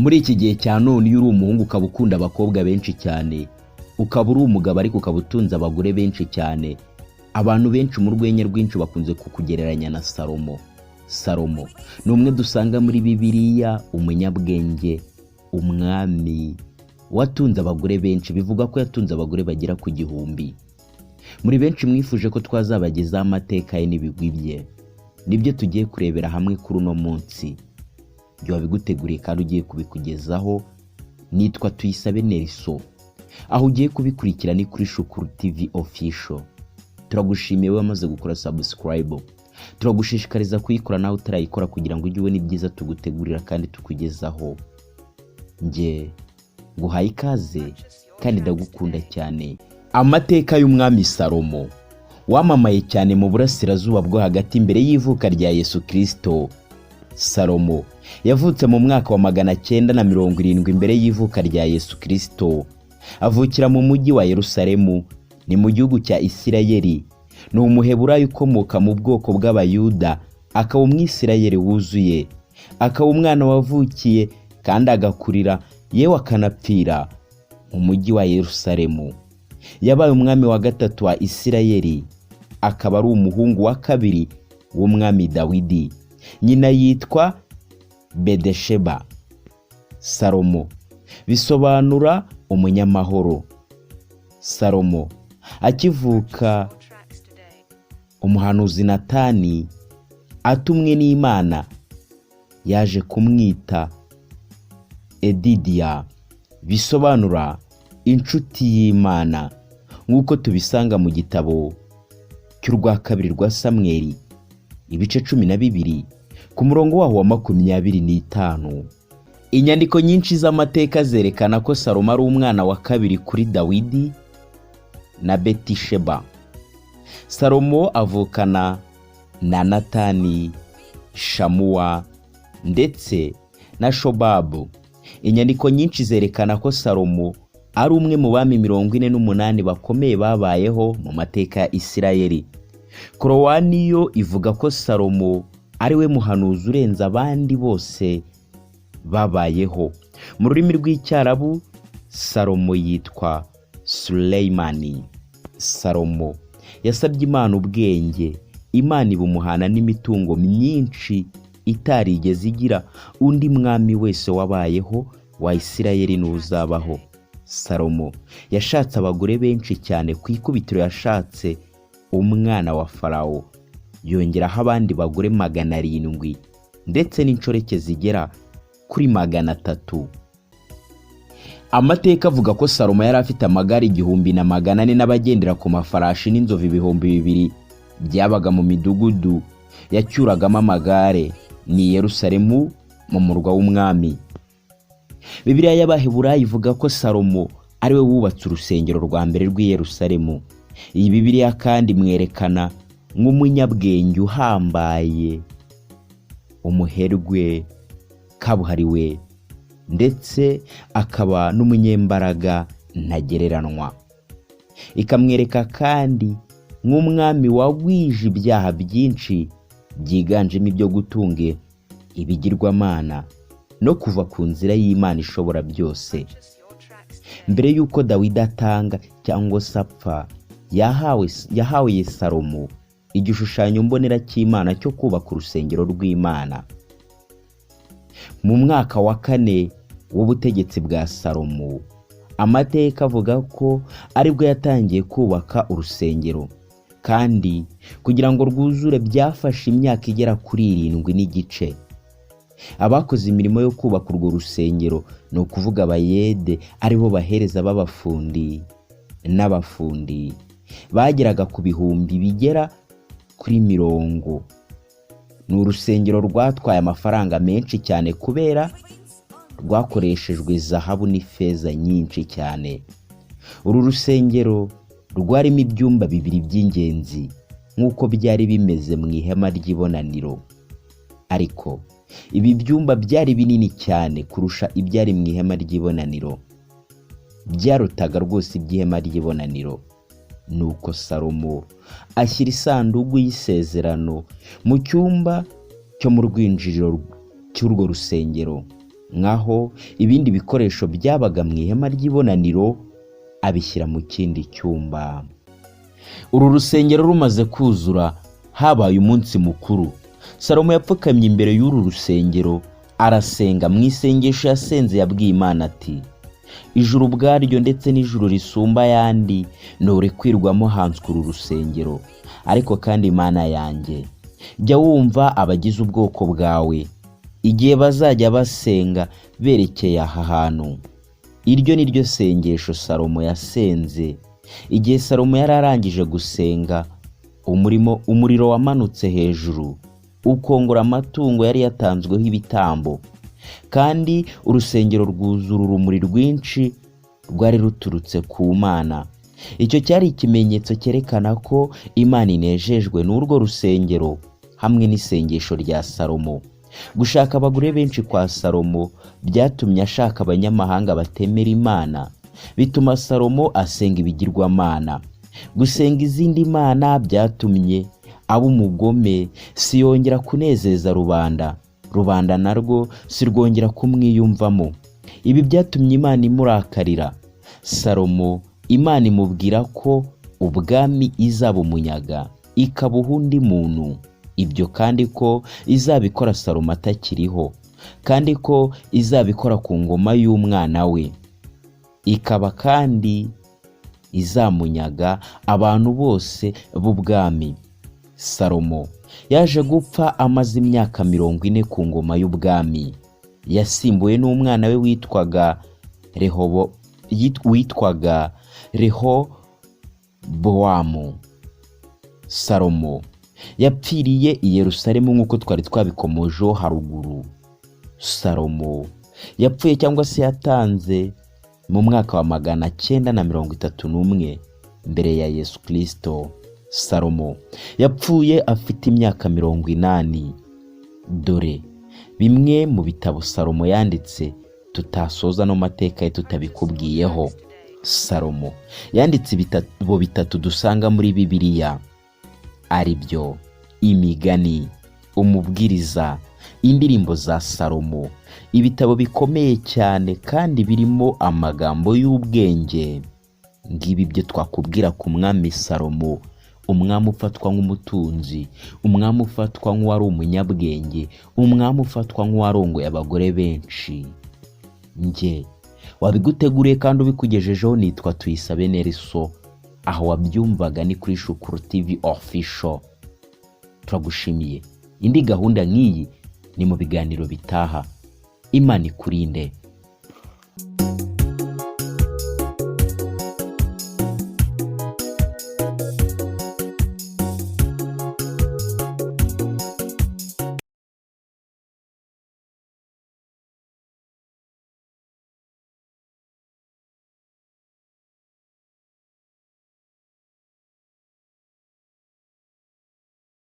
Muri iki gihe cya none, iyo uri umuhungu ukaba ukunda abakobwa benshi cyane, ukaba uri umugabo ariko ukaba utunze abagore benshi cyane, abantu benshi mu rwenya rwinshi bakunze kukugereranya na Salomo. Salomo ni umwe dusanga muri Bibiliya, umunyabwenge, umwami watunze abagore benshi. Bivuga ko yatunze abagore bagera ku 1000. Muri benshi mwifuje ko twazabagezaho amateka ye n'ibigwi bye, nibyo tugiye kurebera hamwe kuri uno munsi. Ibyo wabiguteguriye kandi ugiye kubikugezaho nitwa Tuyisabe Neriso. Aho ugiye kubikurikira ni kuri Shukuru TV Official. Turagushimiye wowe wamaze gukora subscribe. Turagushishikariza kuyikora nawe utarayikora, kugira ngo ujye ubona ibyiza tugutegurira kandi tukugezaho. Njye nguhaye ikaze kandi ndagukunda cyane. Amateka y'umwami Salomo wamamaye cyane mu Burasirazuba bwo Hagati mbere y'ivuka rya Yesu Kirisito. Salomo yavutse mu mwaka wa 970 mbere y'ivuka rya Yesu Kirisito, avukira mu mujyi wa Yerusalemu, ni mu gihugu cya Isirayeli. Ni Umuheburayo ukomoka mu bwoko bw'Abayuda, akaba Umwisirayeli wuzuye, akaba umwana wavukiye kandi agakurira, yewe akanapfira mu mujyi wa Yerusalemu. Yabaye umwami wa gatatu wa Isirayeli, akaba ari umuhungu wa kabiri w'umwami Dawidi. Nyina yitwa Bedesheba. Salomo bisobanura umunyamahoro. Salomo akivuka, umuhanuzi Natani atumwe n'Imana yaje kumwita Edidiya, bisobanura inshuti y'Imana, nk'uko tubisanga mu gitabo cy'urwa kabiri rwa Samweri, ibice 12, ku murongo waho wa 25. Inyandiko nyinshi z'amateka zerekana ko Salomo ari umwana wa kabiri kuri Dawidi na Betisheba. Salomo avukana na Natani, Shamuwa ndetse na Shobabu. Inyandiko nyinshi zerekana ko Salomo ari umwe mu bami 48 bakomeye babayeho mu mateka ya Isirayeli. Korowani yo ivuga ko Salomo ari we muhanuzi urenze abandi bose babayeho. Mu rurimi rw'Icyarabu Salomo yitwa Suleyimani. Salomo yasabye Imana ubwenge, Imana ibumuhana n'imitungo myinshi itarigeze igira undi mwami wese wabayeho wa Isirayeli n'uzabaho. Salomo yashatse abagore benshi cyane. Ku ikubitiro yashatse umwana wa Farawo, yongeraho abandi bagore 700 ndetse n'inshoreke zigera kuri 300. Amateka avuga ko Salomo yari afite amagare 1400 n'abagendera ku mafarashi n'inzovu 2000 byabaga mu midugudu yacyuragamo amagare, ni Yerusalemu, mu murwa w'umwami. Bibiliya y'Abaheburayo ivuga ko Salomo ari we wubatse urusengero rwa mbere rw'i Yerusalemu. Iyi Bibiliya kandi imwerekana nk'umunyabwenge uhambaye, umuherwe kabuhariwe, ndetse akaba n'umunyembaraga ntagereranwa. Ikamwereka kandi nk'umwami wagwije ibyaha byinshi byiganjemo ibyo gutunga ibigirwamana no kuva ku nzira y'Imana ishobora byose. Mbere y'uko Dawidi atanga cyangwa se apfa, yahawe Salomo igishushanyo mbonera cy'Imana cyo kubaka urusengero rw'Imana. Mu mwaka wa kane w'ubutegetsi bwa Salomo, amateka avuga ko aribwo yatangiye kubaka urusengero, kandi kugira ngo rwuzure byafashe imyaka igera kuri irindwi n'igice. Abakoze imirimo yo kubaka urwo rusengero, ni ukuvuga abayede, aribo bahereza b'abafundi n'abafundi, bageraga ku bihumbi bigera kuri mirongo. Ni urusengero rwatwaye amafaranga menshi cyane kubera rwakoreshejwe zahabu n'ifeza nyinshi cyane. Uru rusengero rwarimo ibyumba bibiri by'ingenzi, nk'uko byari bimeze mu ihema ry'ibonaniro, ariko ibi byumba byari binini cyane kurusha ibyari mu ihema ry'ibonaniro, byarutaga rwose iby'ihema ry'ibonaniro. Nuko Salomo ashyira isanduku y'isezerano mu cyumba cyo mu rwinjiriro cy'urwo rusengero. Nkaho ibindi bikoresho byabaga mu ihema ry'ibonaniro abishyira mu kindi cyumba. Uru rusengero rumaze kuzura, habaye umunsi mukuru. Salomo yapfukamye imbere y'uru rusengero arasenga. Mu isengesho yasenze yabwiye Imana ati: "Ijuru ubwaryo ndetse n'ijuru risumba ayandi nturekwirwamo hanswe uru rusengero. Ariko kandi Imana yanjye, jya wumva abagize ubwoko bwawe igihe bazajya basenga berekeye aha hantu." Iryo ni ryo sengesho Salomo yasenze. Igihe Salomo yari arangije gusenga, umuriro wamanutse hejuru ukongora amatungo yari yatanzweho ibitambo, kandi urusengero rwuzura urumuri rwinshi rwari ruturutse ku Mana. Icyo cyari ikimenyetso cyerekana ko Imana inejejwe n'urwo rusengero hamwe n'isengesho rya Salomo. Gushaka abagore benshi kwa Salomo byatumye ashaka abanyamahanga batemera Imana, bituma Salomo asenga ibigirwamana. Gusenga izindi mana byatumye aba umugome, siyongera kunezeza rubanda, rubanda narwo sirwongera kumwiyumvamo. Ibi byatumye Imana imurakarira. Salomo Imana imubwira ko ubwami izaba umunyaga ikabuha undi muntu, ibyo kandi ko izabikora Salomo atakiriho, kandi ko izabikora ku ngoma y'umwana we, ikaba kandi izamunyaga abantu bose b'ubwami. Salomo yaje gupfa amaze imyaka 40 ku ngoma y'ubwami. Yasimbuwe n'umwana we witwaga Rehobowamu. Salomo yapfiriye i Yerusalemu nk'uko twari twabikomojeho haruguru. Salomo yapfuye cyangwa se yatanze mu mwaka wa 931 mbere ya Yesu Kirisito. Salomo yapfuye afite imyaka 80. Dore bimwe mu bitabo Salomo yanditse tutasoza no mateka ye tutabikubwiyeho. Salomo yanditse ibitabo bitatu dusanga muri Bibiliya, ari byo Imigani, Umubwiriza, Indirimbo za Salomo, ibitabo bikomeye cyane kandi birimo amagambo y'ubwenge. Ngibi byo twakubwira ku mwami Salomo, umwami ufatwa nk'umutunzi, umwami ufatwa nk'uwari umunyabwenge, umwami ufatwa nk'uwarongoye abagore benshi. Njye wabiguteguriye kandi ubikugejejeho nitwa Tuyisabe Neriso. Aho wabyumvaga ni kuri Shukuru TV Official. Turagushimiye. Indi gahunda nk'iyi ni mu biganiro bitaha. Imana ikurinde.